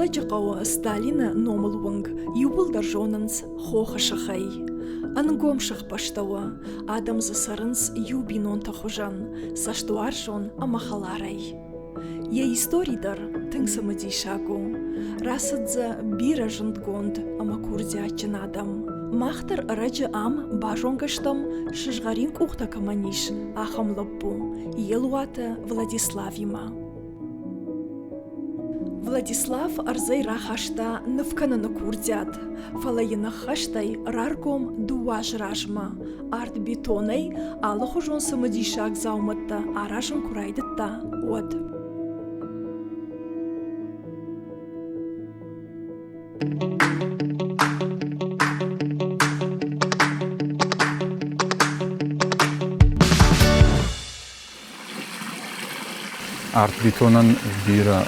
Дзӕуӕлӕджыхъӕуы Сталины номыл уынг иууылдӕр зонынц хохы сыхӕй. Ӕнгом сыхбӕстӕ у, адӕм дзы цӕрынц иу бинонты хуызӕн, цӕстуарзон ӕмӕ хӕларӕй. Йӕ истори дӕр тынг цымыдисаг у. Рацыд дзы бирӕ зындгонд ӕмӕ курдиатджын адӕм. Мах дӕр ӕрӕджы ам базонгӕ стӕм, сызгъӕрин къухтӕ кӕмӕн ис, ахӕм лӕппу Елуаты Владиславимӕ. Владислав ӕрдзӕй рахаста ныв кӕныны курдиат, фӕлӕ йын ӕххӕстӕй раргом дыууӕ азы размӕ арт-бетонӕй алыхуызон цымыдисаг дзаумӕттӕ аразын куы райдыдта, уӕд. Арт-бетонӕн бирӕ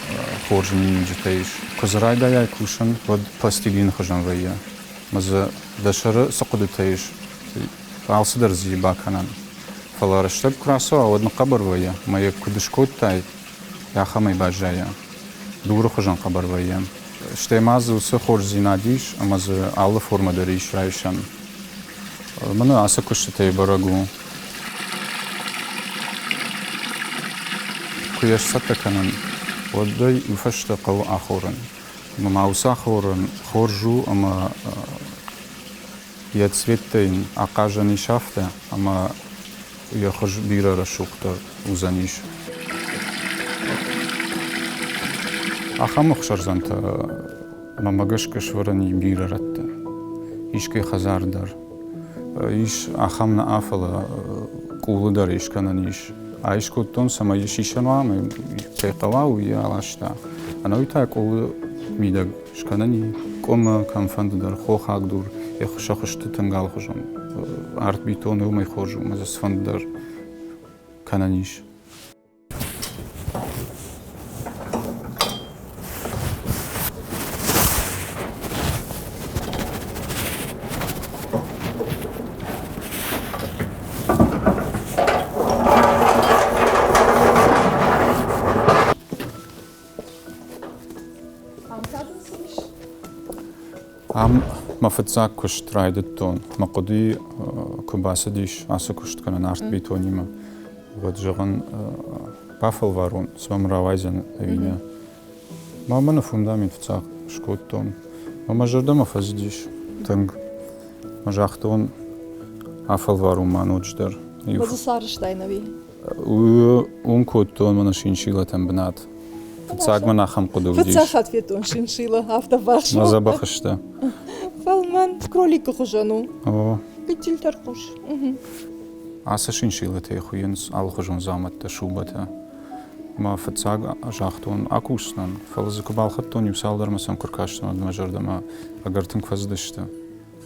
хорз миниуджытӕ ис. Куы дзы райдайай кусын, уӕд пластилины хуызӕн вӕййы. Ӕмӕ дзы дӕ сӕры цы хъуыдытӕ ис, алцыдӕр дзы бакӕнӕн. Фӕлӕ рӕстӕг куы рацӕуа, уӕд ныхъхъӕбӕр вӕййы, ӕмӕ йӕ куыд скодтай, ахӕмӕй баззайа. Дуры хуызӕн хъӕбӕр вӕййы. Стӕй ма дзы уыцы хорздзинад ис, ӕмӕ дзы алы формӕ дӕр ис райсӕн. Мӕнӕ ацы куыстытӕй бӕрӕг у. Куы йӕ сцӕттӕ кӕнӕм, уӕд ӕй уый фӕстӕ хъӕуы ахорын. Ӕмӕ ма уыцы ахорӕн хорз у ӕмӕ йӕ цветтӕ йын ахъазӕн ис афтӕ, ӕмӕ йӕ хуыз бирӕ рӕсугъддӕр уыдзӕнис. Ахӕм ӕхсӕрдзӕнтӕ мӕмӕ гӕсгӕ сӕвӕрӕн и бирӕ рӕтты. Искӕй хӕдзар дӕр. Ис ахӕм нӕ, фӕлӕ къулы дӕр искӕнӕн ис. Ай скодтон, цӕмӕй сисӕн уа, ӕмӕ кӕй хъӕуа, уый йӕ аласта. Ӕнӕуый та къулы мидӕг скӕнӕн и къуымы, кӕмфӕнды дӕр, хохаг дур, йӕ сӕ хуызты тынг алыхуызон. Арт-бетон уымӕй хорз у, ӕмӕ дзы цыфӕнды дӕр кӕнӕн ис. Ам мӕ фыццаг куыст райдыдтон. Мӕ хъуыдыйы куы бацыдис ацы куыст кӕнын арт-бетонимӕ, уӕд, зӕгъын, бафӕлварон, цы мӕм рауайдзӕн ӕви нӕ. Мӕ мӕны фундамент фыццаг скодтон. Мӕ мӕ зӕрдӕмӕ фӕцыдис тынг. Мӕ загътон, афӕлварон ма ноджыдӕр. Уӕд сарӕзтай нӕуи? Уым кодтон мӕнӕ шиншиллатӕн бынат. Фыццаг мын ахӕм хъуыды уыдис. Фыццаг хатт федтон шиншилла, афтӕ ввахс. Мӕ дзӕбӕх сты. Фӕлмӕн кроликы хуызӕн у. О. Гыццыл тӕрхъус. Ацы шиншиллатӕй хуыйынц алыхуызон дзаумӕттӕ, шубӕтӕ. Мӕ фыццаг загътон акусдзынӕн, фӕлӕ дзы куы балхӕдтон, иу цалдӕрмӕ сӕм куы ркастӕн, уӕд мӕ зӕрдӕмӕ ӕгӕр тынг фӕцыдысты.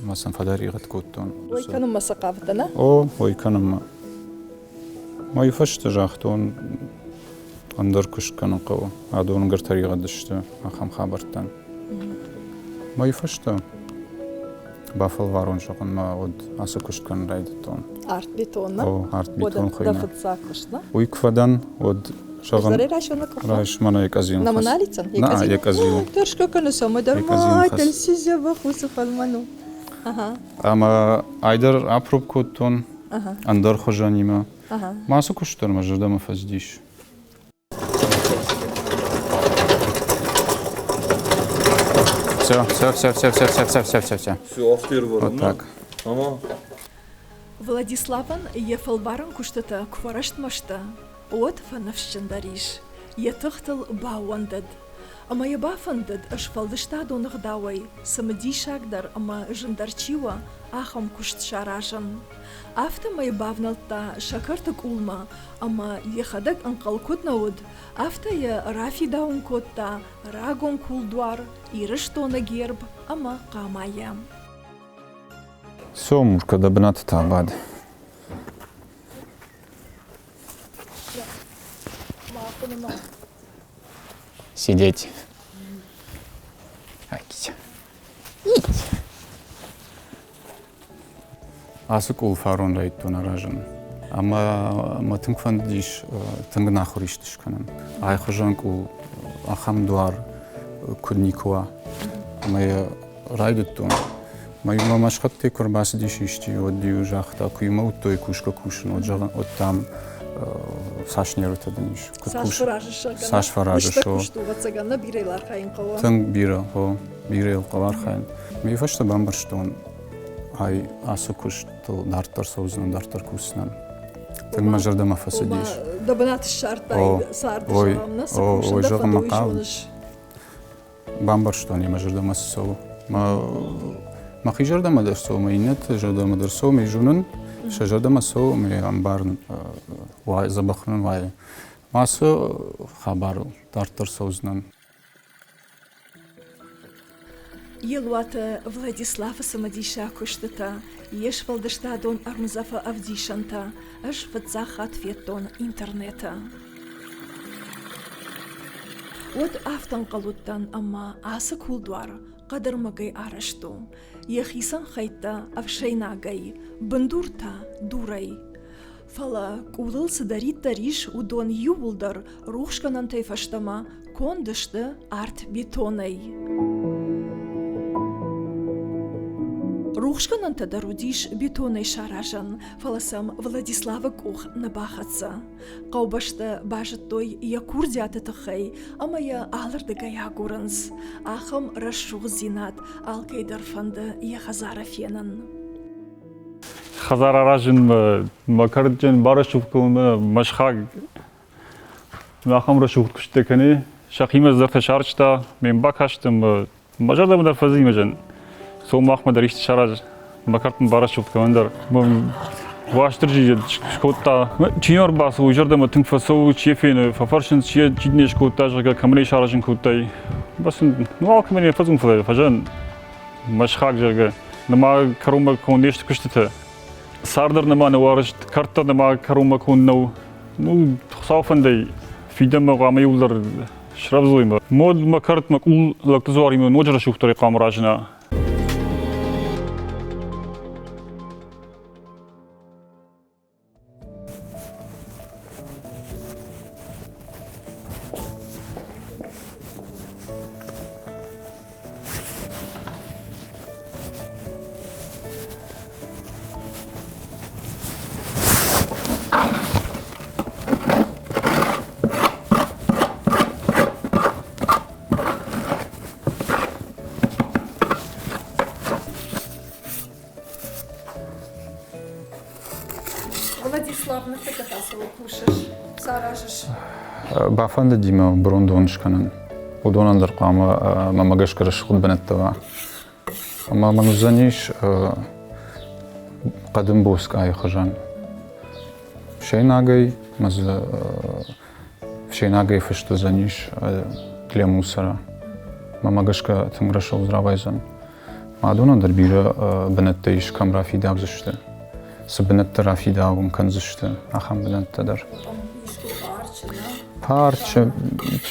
Ӕмӕ сын фӕтӕригъӕд кодтон. Ой кӕнынмӕ сӕ хъавыдтӕ, нӕ? О, ой кӕнынмӕ. Мӕ фӕстӕ загътон, ӕндӕр куыст кӕнын хъӕуы. Адон ӕгӕр тӕригъӕд сты ахӕм хабӕрттӕн. Мӕ фӕстӕ бафӕлварон зӕгъын мӕ уӕд ацы куыст кӕнын райдыдтон. Арт-бетон, нӕ? О, арт-бетон хуыйны. Дӕ фыццаг куыст, нӕ? Уый куы фӕдӕн, уӕд зӕгъын... Райс мӕнӕ йӕ къӕдзил. На мӕналицӕн? На, йӕ къӕдзил. Тӕрсгӕ кӕны цӕмӕдӕр ма, тӕлси дзӕбӕх уыцы фӕлмӕн у. Ӕмӕ айдӕр апроб кодтон ӕндӕр хуызӕнимӕ. Ма цы куыст дӕр мӕ зӕрдӕмӕ фӕцыдис. Все, все, все, все, все, все, все, все, все, все. Все, афтӕ Вот так. Ага. Владиславӕн йӕ фӕлварӕн куыстытӕ куы фӕрӕстмӕ сты, уӕд фӕныфсджындӕр ис, йӕ тыхтыл баууӕндыд. Ӕмӕ йӕ бафӕндыд сфӕлдыстадон ӕгъдауӕй цымыдисагдӕр ӕмӕ зындӕр чи у, ахӕм куыст саразын. Афтӕмӕй бавнӕлдта сӕкӕрты къулмӕ ӕмӕ йӕхӕдӕг ӕнхъӕл куыд нӕ уыд, афтӕ йӕ рафидауын кодта рагон кулдуар, Ирыстоны герб ӕмӕ хъамайӕ. Все, Мурка, дӕ бынаты та бад. Сидеть. Ай, Ацы къул фарон райдыдтон аразын. Ӕмӕ мӕ тынг фӕндыдис тынг нахуыр исты скӕнын. Айхуызӕн къул, ахӕм дуар. куыд никуы уа. Ӕмӕ йӕ райдыдтон. Мӕ мӕ сыхӕгтӕй куы ӕрбацыдис исчи, уӕд-иу загъта, куы мӕ уыдтой кусгӕ кусын, уӕд зӕгъын, уӕд дам цас нервытӕ дын ис. Куыд цас фӕразыс, Цас фӕразыс, куыст у, ӕвӕццӕгӕн, нӕ бирӕ йыл архайын хъӕуы. Тынг бирӕ, о, бирӕ йыл хъӕуы архайын. Мӕ фӕстӕ бамбӕрстон, ай ацы куыстыл дарддӕр цӕудзынӕн, дарддӕр кусдзынӕн. Тынг мӕ зӕрдӕмӕ фӕцыдис. Дӕ бынат ссардтай царды, зӕгъӕм, нӕ цы кусын дӕ фӕнды, уый зоныс. Бамбӕрстон, мӕ зӕрдӕмӕ цы цӕуы. Мӕхи зӕрдӕмӕ дӕр цӕуы, мӕ иннӕты зӕрдӕмӕ дӕр цӕуы, мӕ зонын, сӕ зӕрдӕмӕ цӕуы, мӕ ӕмбарын, дзӕбӕх мын уайы. Ацы хабарыл дарддӕр цӕудзынӕн. Елуаты Владиславы цымыдисаг куыстытӕ, йе сфӕлдыстадон ӕрмдзӕфы ӕвдисӕнтӕ ӕз фыццаг хатт федтон интернеты. Уӕд афтӕ ӕнхъӕл уыдтӕн, ӕмӕ ацы кулдуар хъӕдӕрмӕгӕй арӕзт у, йӕхицӕн хӕйттӕ ӕфсӕйнагӕй, бындур та дурӕй. Фӕлӕ къулыл цыдӕриддӕр ис, уыдон иууылдӕр рухсгӕнӕнтӕй фӕстӕмӕ конд сты арт-бетонӕй. Рухсгӕнӕнтӕ дӕр уыдис бетонӕй саразӕн, фӕлӕ сӕм Владиславы къух нӕ бахӕццӕ. Хъӕубӕстӕ базыдтой йӕ курдиаты тыххӕй ӕмӕ йӕ алырдыгӕй агурынц. Ахӕм рӕсугъддзинад алкӕй дӕр фӕнды йӕ хӕдзары фенын. Хӕдзар аразынмӕ мӕ кӕрдджын барӕсугъд кӕнынмӕ мӕ сыхаг ахӕм рӕсугъд куыстытӕ кӕны. Сӕхимӕ зӕрдӕ сарӕзта, ме мбакаст ӕмӕ мӕ зӕрдӕмӕ дӕр фӕзынимӕзӕн. Цом махмӕ дӕр исты сараз, мӕ кӕрт мын барӕсугъд кӕнын дӕр. Уастырджи скодта. Чи не ӕрбацӕуы, уый зӕрдӕмӕ тынг фӕцӕуы, чи йӕ фены, фӕфӕрсынц, чи чи не скодта, зӕгъгӕ, кӕмӕн ӕй саразын кодтай. Бас ын, ну, алкӕмӕн йӕ фӕзын фӕзӕн. Мӕсхаг, зӕгъгӕ, нырма кӕронмӕ конд не сты куыстытӕ. Цард дӕр нырма нӕ уарзт, кӕрт дӕр нырма кӕронмӕ конд нӕу. Ну, Хуыцау фӕндӕй, фидӕнмӕ хъуамӕ иууылдӕр срӕвдз уой. Мод мӕ кӕрт мӕ къул лӕгты дзуаримӕ ноджы рӕсугъддӕрӕй хъуамӕ разына. Владислав, ныртӕккӕ та цӕуыл кусыс? Цы аразыс? Бафӕндыди мӕ брондон скӕнын. Уыдонӕн дӕр хъуамӕ мӕмӕ гӕсгӕ рӕсугъд бынӕттӕ уа. Ӕмӕ мын уыдзӕнис хъӕдын боцкъайы хуызӕн. Фсӕйнагӕй мӕ дзы фсӕйнагӕй фыст уыдзӕнис для мусора. Мӕмӕ гӕсгӕ тынг рӕсугъд рауайдзӕн. Адонӕн дӕр бирӕ бынӕттӕ ис, кӕм рафидаудзысты, цы бынӕттӕ рафидауын кӕндзысты, ахӕм бынӕттӕ дӕр. Парчы,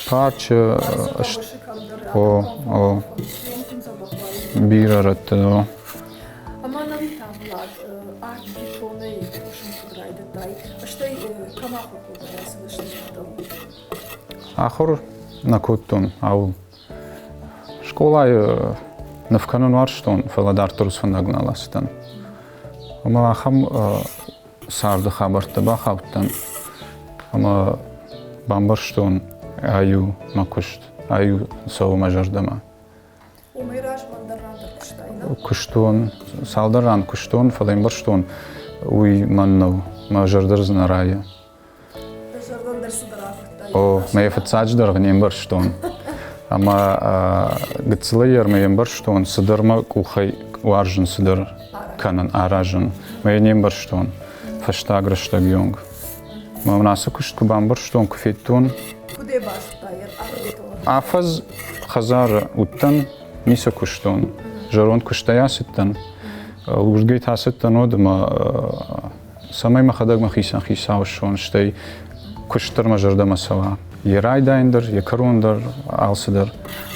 парчы, о, о, бирӕ рӕтты, о. Ӕмӕ нӕуи та, Влад, арт-бетонӕй кусын куыд райдыдтай, стӕй кӕм ахуыр кодтай ацы дӕсныйадыл? Ахуыр нӕ кодтон ауыл. Скъолайы ныв кӕнын уарзтон, фӕлӕ дарддӕр уыцы фӕндаг нал ацыдтӕн. Ӕмӕ ахӕм царды хабӕртты бахаудтӕн ӕмӕ бамбӕрстон, ай у мӕ куыст, ай у цӕуы мӕ зӕрдӕмӕ. Уымӕй размӕ ӕндӕр ран дӕр куыстай, нӕ? Куыстон, цалдӕр ран куыстон, фӕлӕ ӕмбӕрстон, уый мӕн нӕу, мӕ зӕрдӕ дзы нӕ райы. О, мӕ фыццаджыдӕр не мбӕрстон. Ӕмӕ гыццылӕй ӕрмӕ ӕмбӕрстон, цыдӕр мӕ къухӕй уарзын, цыдӕр кӕнын, аразын. Мӕ не мбӕрстон фӕстаг рӕстӕг онг. Мӕ мын ацы куыст куы бамбӕрстон, куы федтон. Куыд ӕй базыдтай? Афӕдз хӕдзары уыдтӕн, ницы куыстон. Зӕронд куыстӕй ацыдтӕн. Лужгӕй та ацыдтӕн уӕд ӕмӕ цӕмӕй мӕхӕдӕг мӕхицӕн хицау ссон, стӕй куыст дӕр мӕ зӕрдӕмӕ цӕуа. Йӕ райдайӕн дӕр, йӕ кӕрон дӕр, алцыдӕр.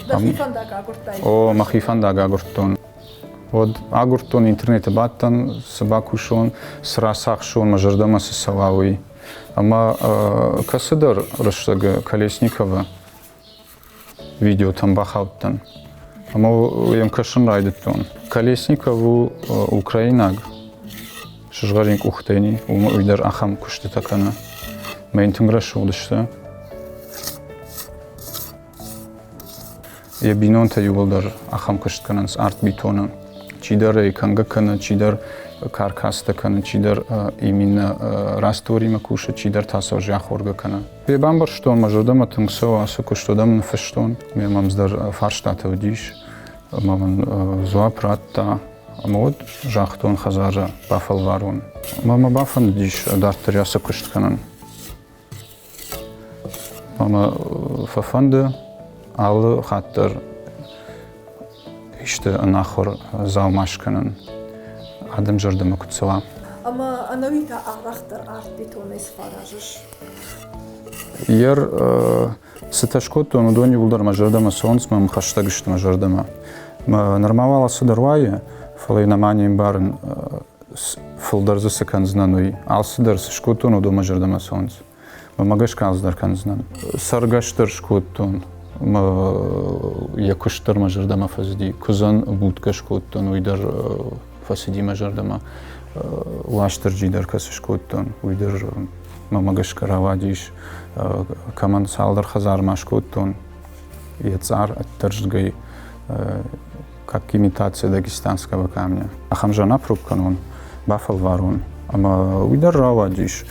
Дӕхи фӕндаг агуырдтай? О, мӕхи фӕндаг агуырдтон. Уӕд агуырдтон, интернеты бадтӕн, цы бакусон, цы рацахсон, мӕ зӕрдӕмӕ цы цӕуа, уый. Ӕмӕ кӕцыдӕр рӕстӕг Колесниковы видеотӕм бахаудтӕн. Ӕмӕ йӕм кӕсын райдыдтон. Колесников у украинаг, сызгъӕрин къухтӕй ни, уый дӕр ахӕм куыстытӕ кӕны. Мӕ йын тынг рӕсугъд сты. Йӕ бинонтӕ иууылдӕр ахӕм куыст кӕнынц арт-бетоны. Чидӕр ӕй кӕнгӕ кӕны, чидӕр каркастӕ кӕны, чидӕр именно растворимӕ кусы, чидӕр та сӕ зӕххоргӕ кӕны. Йӕ бамбӕрстон, мӕ зӕрдӕмӕ тынг цӕуы ацы куыст, уӕд ӕм ныффыстон. Ме мӕм цыдӕр фарстатӕ уыдис, ӕмӕ мын дзуапп радта. Ӕмӕ уӕд загътон хӕдзары бафӕлварон. Ӕмӕ мӕ бафӕндыдис дарддӕр ацы куыст кӕнын. Ӕмӕ фӕфӕнды алы хатт дӕр исты ӕнахуыр дзаума скӕнын, адӕм зӕрдӕмӕ куыд цӕуа. Ӕмӕ ӕнӕуи та арӕхдӕр арт-бетонӕй цы фӕаразыс? Ер цытӕ скодтон, уыдон иууылдӕр мӕ зӕрдӕмӕ цӕуынц, мӕм хӕстӕг сты мӕ зӕрдӕмӕ. Нырма уал цыдӕр уайы, фӕлӕ йын ӕма не мбарын, фылдӕр дзы цы кӕндзынӕн, уый. Алцыдӕр цы скодтон, уыдон мӕ зӕрдӕмӕ цӕуынц. Мӕ гӕсгӕ алцыдӕр кӕндзынӕн. Цӕргӕс дӕр скодтон, мӕ йӕ куыст дӕр мӕ зӕрдӕмӕ фӕцыди. Куыдзӕн будкӕ скодтон, уый дӕр фӕцыди мӕ зӕрдӕмӕ. Уастырджи дӕр кӕцы скодтон, уый дӕр мӕ гӕсгӕ рауадис. Кӕмӕн цалдӕр хӕдзармӕ скодтон, йӕ цъар ӕддӕрзгӕй как имитация дагестанского камня. Ахӕм зӕнапроб кӕнон, бафӕлварон. Ӕмӕ уый дӕр рауадис.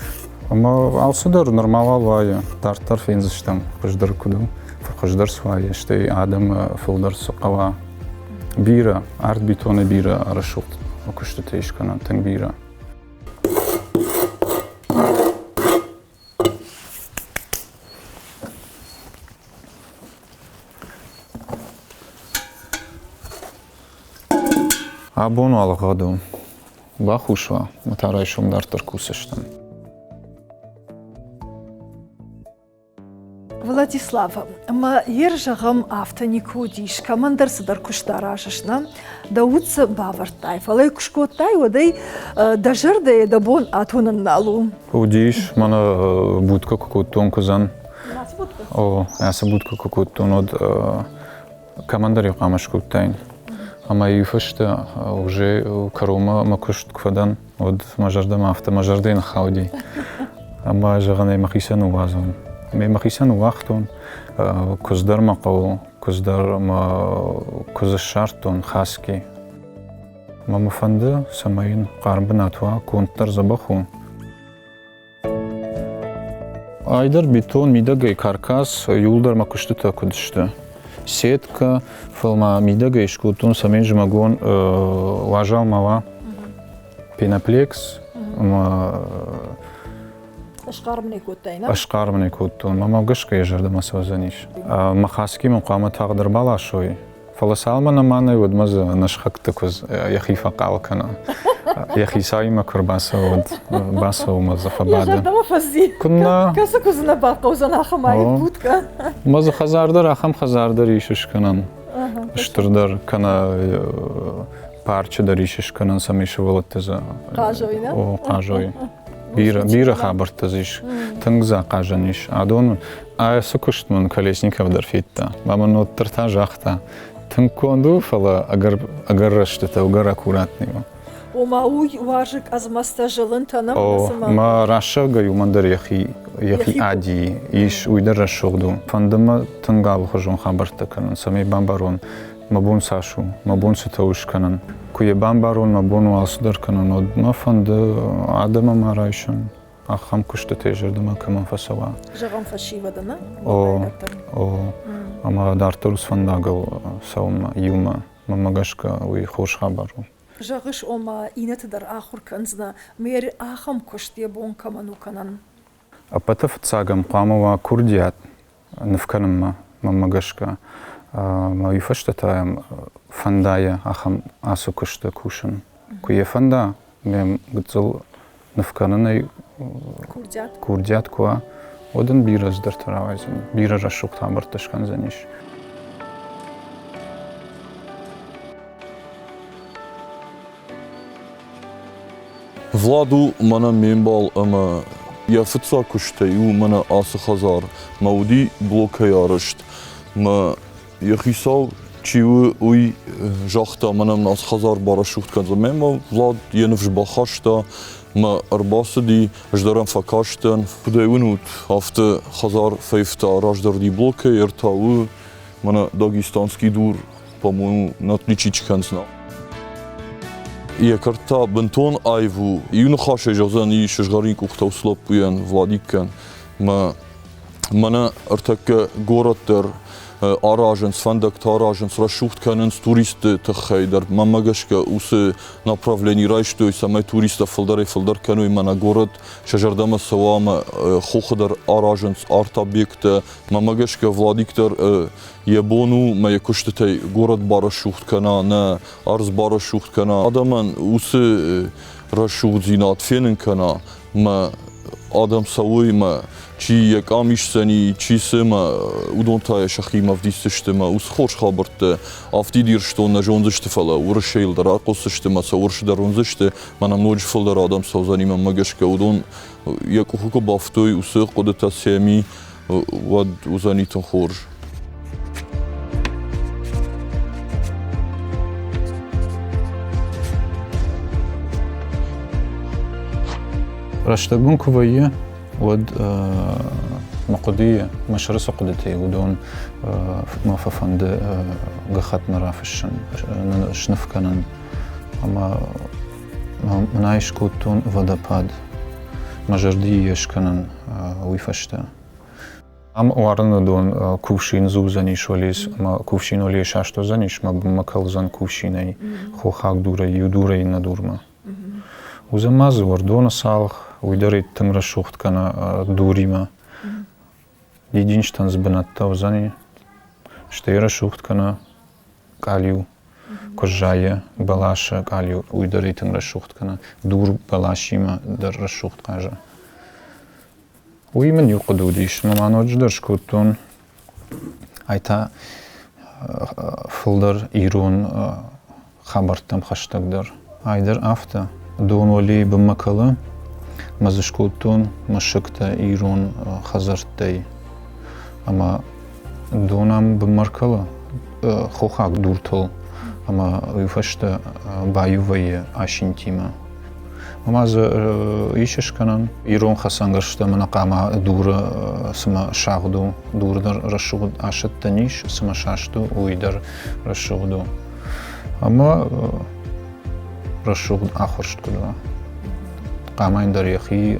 Ӕмӕ алцыдӕр нырма уал уайы. Дарддӕр фендзыстӕм, хуыздӕр куыд у, хуыздӕр суайы, стӕй адӕмы фылдӕр цы хъӕуа. Бирӕ, арт-бетоны бирӕ рӕсугъд куыстытӕ ис кӕнӕн, тынг бирӕ. Абон уал ӕгъгъӕд у. Бахус уа, ӕмӕ та райсом дарддӕр кусдзыстӕм. Владислав, ӕмӕ ер зӕгъӕм, афтӕ никуы уыдис, кӕмӕндӕр цыдӕр куыст аразыс, нӕ? Дӕ уд дзы бавӕрдтай, фӕлӕ куы скодтай, уӕд ӕй дӕ зӕрдӕйы дӕ бон атонын нал у. Уыдис, мӕнӕ будкӕ куы кодтон куыдзӕн. Ацы будкӕ? О, ацы будкӕ куы кодтон, уӕд кӕмӕндӕр-иу хъуамӕ скодтаин. Ӕмӕ иу фӕстӕ уже кӕронмӕ мӕ куыст куы фӕдӕн, уӕд мӕ зӕрдӕмӕ афтӕ мӕ зӕрдӕ ныххауди. Ӕмӕ зӕгъын ӕй мӕхицӕн ныууадзон. Ӕмӕ мӕхицӕн ныууагътон, куыдз дӕр мӕ хъӕуы, куыдз дӕр мӕ куыдз ссардтон, хаски. Мӕ мӕ фӕнды, цӕмӕй йын хъарм бынат уа, конд дӕр дзӕбӕх у. Айдӕр бетон мидӕгӕй каркас, иууылдӕр мӕ куыстытӕ куыд сты. Сеткӕ, фӕлӕ ма мидӕгӕй скодтон, цӕмӕй зымӕгон уазал ма уа. Пеноплекс ӕмӕ Ӕсхъарм нӕ кодтай, нӕ? Ӕсхъарм нӕ кодтон. Мӕ гӕсгӕ йӕ зӕрдӕмӕ цӕудзӕнис. Мӕ хаски мын хъуамӕ тагъд ӕрбаласой. Фӕлӕ цалынмӕ нӕма нӕй, уӕдмӕ дзы нӕ сыхӕгты куыдз йӕхи фӕхъал кӕна. Йӕ хицауимӕ куы ӕрбацӕуы, уӕд бацӕуы мӕ дзы фӕбады. Йӕ зӕрдӕмӕ фӕци. Куыннӕ? Кӕцы куыдз нӕ бахъӕудзӕн ахӕм аив будкӕ? Мӕ дзы хӕдзар дӕр ахӕм хӕдзар дӕр ис скӕнӕн. Стырдӕр кӕнӕ парчы дӕр ис скӕнӕн, цӕмӕй сывӕллӕттӕ дзы хъазой, нӕ? О, хъазой. Бирӕ, бирӕ хабӕрттӕ дзы ис. Тынг дзы ахъазӕн ис. Адон ацы куыст мын Колесников дӕр федта. Мӕ мын уӕддӕр та загъта, тынг конд у, фӕлӕ ӕгӕр, ӕгӕр рӕстытӕ, ӕгӕр аккуратный у. Ома уый уарзы къӕдзмӕстӕ зылынтӕ нӕ? О, мӕ рӕсӕгӕй уымӕн дӕр йӕхи, йӕхи ади ис, уый дӕр рӕсугъд у. Фӕнды мӕ тынг алыхуызон хабӕрттӕ кӕнын, цӕмӕй бамбарон, мӕ бон цас у, мӕ бон цытӕ у скӕнын. Куы йӕ бамбарон, мӕ бон у алцыдӕр кӕнын, уӕд мӕ фӕнды адӕмы ма райсын, ахӕм куыстытӕй зӕрдӕмӕ кӕмӕн фӕцӕуа. Зӕгъӕм, фӕсивӕды, нӕ? О, о. Ӕмӕ дарддӕр уыцы фӕндагыл цӕуынмӕ иумӕ, мӕнмӕ гӕсгӕ, уый хорз хабар у. Зӕгъыс, ома, иннӕты дӕр ахуыр кӕндзынӕ, мӕ ахӕм куыст йӕ бон кӕмӕн у кӕнӕн? Ӕппӕты фыццагӕм хъуамӕ уа курдиат ныв кӕнынмӕ, мӕнмӕ гӕсгӕ. Мӕ уый фӕстӕ та йӕм фӕнда ахӕм ацы куысты кусын. Куы йӕ фӕнда, ме гыццыл ныв кӕнынӕй курдиат куы уа, уӕд ын бирӕ цыдӕртӕ рауайдзӕн, бирӕ рӕсугъд хабӕрттӕ скӕндзӕнис. Влад у мӕнӕн ме мбал ӕмӕ йӕ фыццаг куыстӕй у мӕнӕ ацы хӕдзар. Мӕ уыди блокӕй арӕзт. Мӕ Йӕ хицау чи у, уый загъта, мӕнӕн ацы хӕдзар барӕсугъд кӕндзӕн. Мӕ Влад йӕ ныфс бахаста, мӕ ӕрбацыди, ӕз дӕр ӕм фӕкастӕн. Куыд ӕй уынут, афтӕ хӕдзар фӕивта раздӕр блокӕй, ӕртӕ у, мӕнӕ дагестанский дур, по-моему, на отличить кӕндзынӕ. Йӕ кӕрт та бынтон аив у. Иу ныхасӕй зӕгъдзӕн и сызгъӕрин къухтӕ уыцы лӕппуйӕн, Владиккӕн. Мӕ мӕнӕ ӕртӕккӕ горӕт дӕр аразынц, фӕндӕгтӕ аразынц, рӕсугъд кӕнынц туристты тыххӕй дӕр. Мӕнмӕ гӕсгӕ, уыцы направлени райстой, цӕмӕй туристтӕ фылдӕрӕй-фылдӕр кӕной мӕнӕ горӕт сӕ зӕрдӕмӕ цӕуа ӕмӕ хохы дӕр аразынц арт-объекттӕ. Мӕнмӕ гӕсгӕ, Владик дӕр йӕ бон у мӕ йӕ куыстытӕй горӕт барӕсугъд кӕна, нӕ ӕрдз барӕсугъд кӕна, адӕмӕн уыцы рӕсугъддзинад фенын кӕна, мӕ адӕм цӕуой мӕ чи йӕ къам исдзӕни, чи цы мӕ уыдон та йӕ сӕхимӕ ӕвдисдзысты мӕ уыцы хорз хабӕрттӕ афтид Ирыстон нӕ зондзысты, фӕлӕ Уырысейыл дӕр ахъуысдзысты мӕ сӕ уырысы дӕр уындзысты, мӕнӕм ноджы фылдӕр адӕм цӕудзӕни мӕнмӕ гӕсгӕ уыдон йӕ къухы куы бафтой уыцы хъуыдытӕ сӕми, уӕд уыдзӕни тынг хорз. Рӕстӕг мын куы вӕййы, уӕд мӕ хъуыдыйы, мӕ сӕры цы хъуыдытӕ уыдон мӕ фӕфӕнды гӕххӕтмӕ рафыссын, сныв кӕнын. Ӕмӕ мын ӕй скодтон водопад. Мӕ зӕрдийы йӕ скӕнын уый фӕстӕ. Ам уарыны дон кувшин дзудзӕнис олес ӕмӕ кувшин олес саст уыдзӕнис ӕмӕ бынмӕ кӕлдзӕн кувшинӕй хохаг дурӕй иу дурӕй иннӕ дурмӕ. Уыдзӕн ма дзы уӕрдоны цалх, уый дӕр тынг рӕсугъд кӕны дуримӕ. Дидинджытӕн дзы бынӕттӕ уыдзӕни, стӕй рӕсугъд кӕны къалиу. Куы сзайы бӕласы къалиу, уый дӕр тынг рӕсугъд кӕны. Дур бӕласимӕ дӕр рӕсугъд хъазы. Уый мын иу хъуыды уыдис, ӕмӕ ма ноджыдӕр скодтон, ай та фылдӕр ирон хабӕрттӕм хӕстӕгдӕр. Ай дӕр афтӕ, дон уӕлейы бынмӕ кӕлы, мӕ дзы скодтон мӕсыгтӕ ирон хӕдзӕрттӕй. Ӕмӕ дон ам бынмӕ ркӕлы хохаг дуртыл ӕмӕ уый фӕстӕ баиу вӕййы асинтимӕ. Ӕмӕ дзы ис скӕнӕн ирон хӕцӕнгӕрзтӕ мӕнӕ хъама дуры цыма сагъд у, дур дӕр рӕсугъд асӕттӕн ис, цыма саст у, уый дӕр рӕсугъд у. Ӕмӕ рӕсугъд ахуырст куыд уа. Хъамайӕн дӕр йӕхи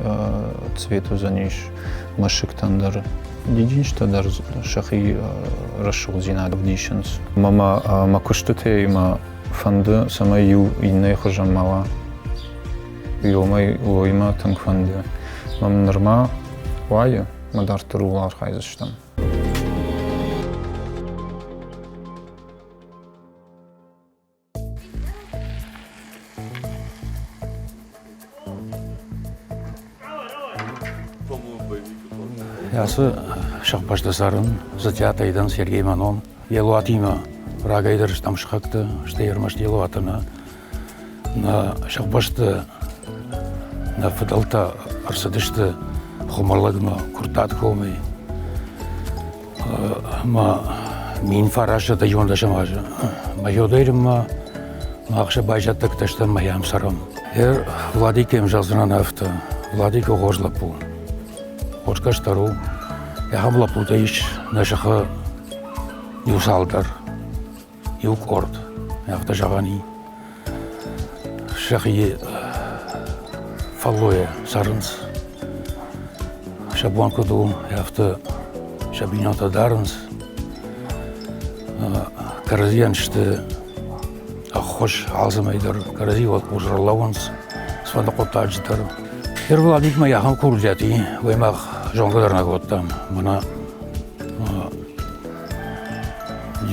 цвет уыдзӕнис, мӕсыгтӕн дӕр, дидинджытӕ дӕр сӕхи рӕсугъддзинад ӕвдисынц. Ӕмӕ мӕ куыстытӕй мӕ фӕнды, цӕмӕй иу иннӕйы хуызӕн ма уа. Уымӕй уыимӕ тынг фӕнды. Мӕм нырма уайы, мӕ дарддӕр ууыл архайдзыстӕм. Ацы сыхбӕсты цӕрын Дзытиатӕй дӕн Сергей мӕ ном. Елуатимӕ рагӕй дӕр стӕм сыхӕгты, стӕй ӕрмӕст Елуаты нӕ. Нӕ сыхбӕсты нӕ фыдӕлтӕ ӕрцыдысты Хуымӕллӕгмӕ, Куырттаты комӕй. Ӕмӕ 1911 азы мӕ зӕрдӕйы мах сӕ байзӕддӕгтӕ стӕм мӕ йӕм цӕрӕм. Владикӕм зӕгъдзынӕн афтӕ. Владикӕ хорз лӕппу. Хорз кӕстӕр у. Ахӕм лӕппутӕ ис нӕ сыхы иу цалдӕр, иу къорд, афтӕ зӕгъӕн и. Сӕхи фӕллойӕ цӕрынц. Сӕ бон куыд у, афтӕ сӕ бинонтӕ дарынц. Кӕрӕдзийӕн сты ӕххуыс алцӕмӕй дӕр, кӕрӕдзи уӕлхъус ӕрлӕууынц цыфӕнды хъуыддаджы дӕр. Ныр Владикмӕ ахӕм курдиат и, уый мах зонгӕ дӕр нӕ кодтам. Мӕнӕ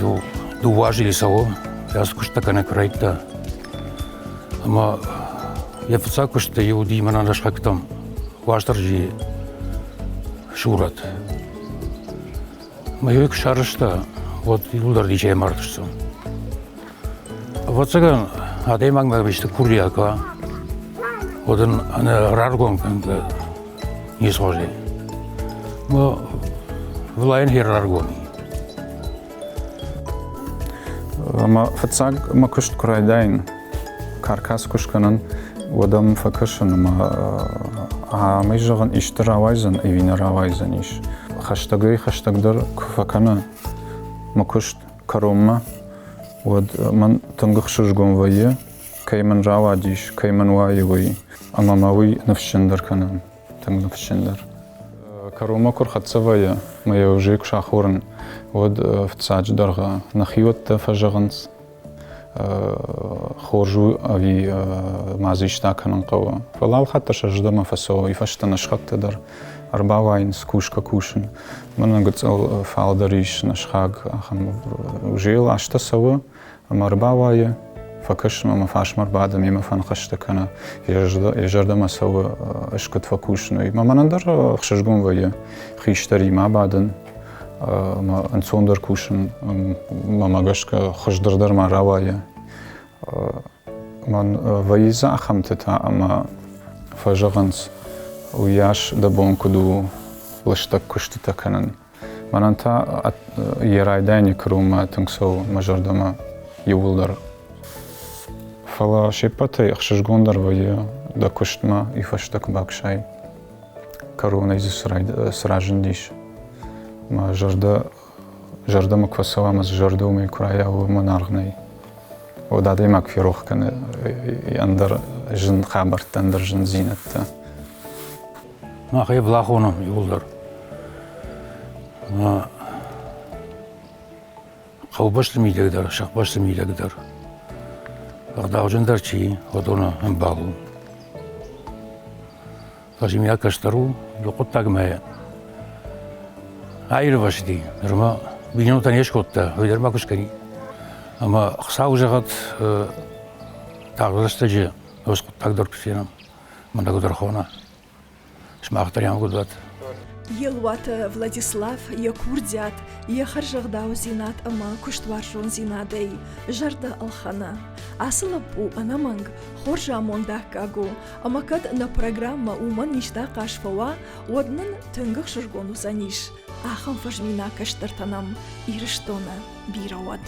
иу дыууӕ азы цӕуы, ацы куыстытӕ кӕнӕ куы райдыдта. Ӕмӕ йӕ фыццаг куысты иу уыди мӕнӕн сыхӕгтӕм Уастырджийы сурӕт. Мӕ йӕ куы сарӕзта, уӕд иууылдӕр дисӕй мардысты. Ӕвӕццӕгӕн, адӕймагмӕ исты курдиат уа, уӕд ын ӕнӕ раргом кӕнгӕ не схуызӕн. Влайӕн хи раргом. Ӕмӕ фыццаг мӕ куыст куы райдайын, каркас куы скӕнын, уӕд ӕм фӕкӕсын ӕмӕ амӕй зӕгъын, исты рауайдзӕн ӕви нӕ рауайдзӕнис. Хӕстӕгӕй-хӕстӕгдӕр куы фӕкӕны мӕ куыст кӕронмӕ, уӕд мӕн тынг ӕхсызгон вӕййы, кӕй мын рауадис, кӕй мын уайы, уый. Ӕмӕ мӕ уый ныфсджындӕр кӕны, тынг ныфсджындӕр. Кӕронмӕ куы рхӕццӕ вӕййы, мӕ йӕ уже куы сахорын, уӕд фыццаджы дӕргъы нӕхиуӕттӕ фӕзӕгъынц, хорз у ӕви ма дзы исты акӕнын хъӕуы. Фӕлӕ алхатт дӕр сӕ зӕрдӕмӕ фӕцӕуы, уый фӕстӕ нӕ сыхӕгтӕ дӕр ӕрбауайынц кусгӕ-кусын. Мӕнӕн гыццыл фалдӕр ис нӕ сыхаг, ахӕм уже йыл азтӕ цӕуы, ӕмӕ ӕрбауайы, фӕкӕсы мӕ фарсмӕ ӕрбады, мемӕ фӕныхӕстӕ кӕны, йӕ зӕрдӕмӕ цӕуы ӕз куыд фӕкусын, уый. Мӕ мӕнӕн дӕр ӕхсызгон вӕййы хистӕримӕ бадын, ӕмӕ ӕнцондӕр кусын, мӕмӕ гӕсгӕ хуыздӕр дӕр ма рауайы. Мӕн вӕййы дзы ахӕмтӕ та, ӕмӕ фӕзӕгъынц, уыйас дӕ бон куыд у лыстӕг куыстытӕ кӕнын. Мӕнӕн та йӕ райдайӕны кӕронмӕ тынг цӕуы мӕ зӕрдӕмӕ иууылдӕр. Фӕлӕ се ппӕтӕй ӕхсызгондӕр вӕййы дӕ куыстмӕ и фӕстӕ куы бакӕсай, кӕронӕй дзы цы разындис. Мӕ зӕрдӕ зӕрдӕмӕ куы фӕцӕуа ӕмӕ дзы зӕрдӕ уымӕй куы райа, уымӕн аргъ нӕй. Уӕд адӕймаг ферох кӕны ӕндӕр зын хабӕрттӕ, ӕндӕр зындзинӕдтӕ. Мах ӕй блахонӕм иууылдӕр. Хъӕубӕсты мидӕг дӕр, сыхбӕсты мидӕг дӕр. Ӕгъдауджындӕр чи, уыдоны ӕмбал у. Фӕзминаг кӕстӕр у, иу хъуыддагмӕ аирвӕзти. Нырма бинонтӕ не скодта, уый дӕр ма куы скӕнид. Ӕмӕ Хуыцау зӕгъӕд, тагъд рӕстӕджы ӕз хъуыддаг дӕр куы фенӕм. Мӕнӕ дӕр хона. Сымах дӕр ӕмгъуыд уат. Елуаты Владислав йӕ курдиат, йӕ хӕрзӕгъдаудзинад ӕмӕ куыстуарзондзинадӕй зӕрдӕ ӕлхӕны. Ацы лӕппу ӕнӕмӕнг хорз амонд аккаг у, ӕмӕ кӕд нӕ программӕ уымӕн исты ахъаз фӕуа, уӕд нын тынг ӕхсызгон уыдзӕнис. Ахӕм фӕзминаг кӕстӕртӕ нӕм Ирыстоны бирӕ уӕд.